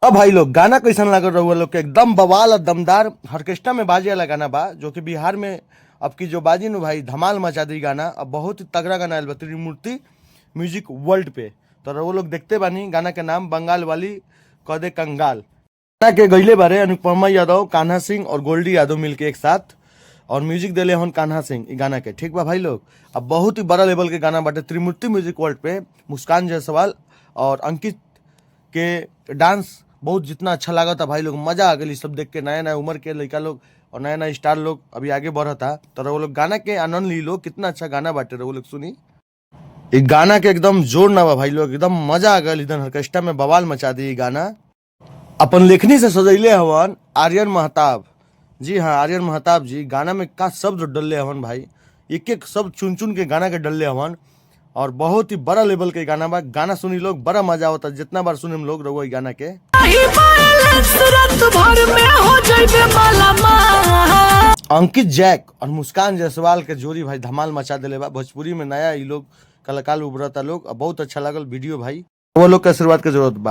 अब भाई लोग गाना कैसन लागल रहुआ लोग के? एकदम बवाल और दमदार ऑर्केस्ट्रा में बाजे वाला गाना बा, जो कि बिहार में अब की जो बाजी नु भाई धमाल मचा दी गाना। अब बहुत ही तगड़ा गाना आयल बा त्रिमूर्ति म्यूजिक वर्ल्ड पे। तो वो लोग देखते बानी, गाना के नाम बंगाल वाली कदे कंगाल। गाना के गईले बारे अनुपमा यादव, कान्हा सिंह और गोल्डी यादव मिलके एक साथ, और म्यूजिक दिले हन कान्हा सिंह ई गाना के। ठीक बा भाई लोग, अब बहुत ही बड़ा लेवल के गाना बाटे त्रिमूर्ति म्यूजिक वर्ल्ड पे। मुस्कान जायसवाल और अंकित के डांस बहुत जितना अच्छा लगा था भाई लोग, मजा आ गई सब देख के। नया नया उम्र के लड़का लोग और नया नया स्टार लोग अभी आगे बढ़ता, तो वो लोग गाना के आनंद ली लोग। कितना अच्छा गाना बाटे, वो लोग सुनी ई गाना के, एकदम जोर ना बा भाई लोग, एकदम मजा आ गई। इधर ऑर्केस्ट्रा में बवाल मचा दी ई गाना। अपन लेखनी से सजैले हवन आर्यन महताब जी। हाँ, आर्यन महताब जी गाना में का शब्द डलले हवन भाई, एक एक शब्द चुन चुन के गाना के डलले हवन और बहुत ही बड़ा लेवल के गाना बा। गाना सुनी लोग, बड़ा मजा आवता। जितना बार सुने लोग रहुआ ई गाना के। ही बैलेंस, रात भर में हो जाइबे मालामाल। अंकित जैक और मुस्कान जायसवाल के जोड़ी भाई धमाल मचा दिले बा। भोजपुरी में नया ई लोग कलाकार उभरता लोग और बहुत अच्छा लागल वीडियो भाई। वो लोग के आशीर्वाद के जरूरत बा।